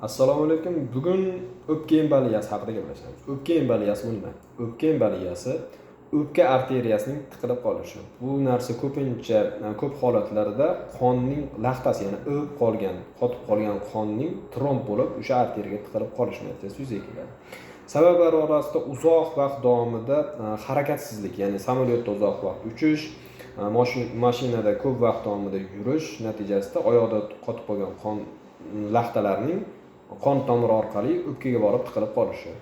Assalomu alaykum. Bugun o'pka emboliyasi haqida gaplashamiz. O'pka emboliyasi bu nima? O'pka emboliyasi o'pka arteriyasining tiqilib qolishi. Bu narsa ko'pincha ko'p holatlarda qonning laxtasi, ya'ni o'p qolgan, qotib qolgan qonning tromb bo'lib o'sha arteriyaga tiqilib qolishi natijasida yuzaga keladi. Sabablari orasida uzoq vaqt davomida harakatsizlik, ya'ni samolyotda uzoq vaqt uchish, mashinada ko'p vaqt davomida yurish natijasida oyoqda qotib qolgan qon laxtalarining qon tomiri orqali o'pkaga borib tiqilib qolishi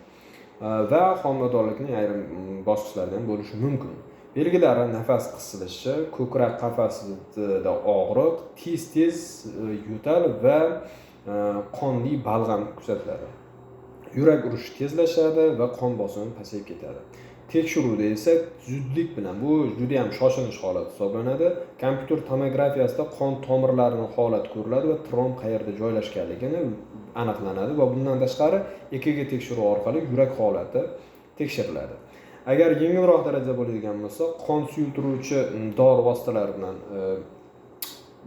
va homiladorlikning ayrim bosqichlarida ham bo'lishi mumkin. Belgilari: nafas qisilishi, ko'krak qafasida og'riq, tez-tez yo'tal va qonli balg'am kuzatiladi. Yurak urishi tezlashadi va qon bosimi pasayib ketadi. Tekshiruvda esa zudlik bilan, bu juda ham shoshilinch holat hisoblanadi. Kompyuter tomografiyasida qon tomirlarining holati ko'riladi va tromb qayerda joylashganligini aniqlanadi va bundan tashqari EKG tekshiruvi orqali yurak holati tekshiriladi. Agar yengilroq darajada bo'ladigan bo'lsa, qon suyultiruvchi dori vositalari bilan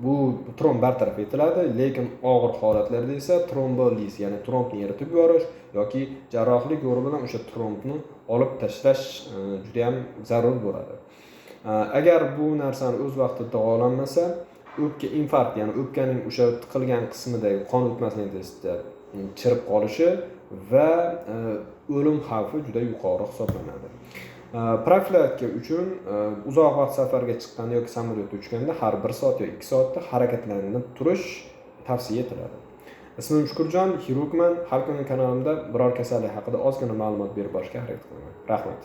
bu tromb bartaraf etiladi, lekin og'ir holatlarda esa tromboliz, ya'ni trombni eritib yuborish yoki jarrohlik yo'li bilan o'sha trombni olib tashlash juda ham zarur bo'ladi. Agar bu narsani o'z vaqtida davolanmasa, o'pka infarkt, ya'ni o'pkaning o'sha tiqilgan qismidagi qon o'tmaslik natijasida chirib qolishi va o'lim xavfi juda yuqori hisoblanadi. Profilaktika uchun uzoq vaqt safarga chiqqanda yoki samolyotda uchganda har 1 soat yoki 2 soatda harakatlanib turish tavsiya etiladi. Ismim Shukurjon, xirurgman. Har kuni kanalimda biror kasallik haqida ozgina ma'lumot berib borishga harakat qilaman. Rahmat.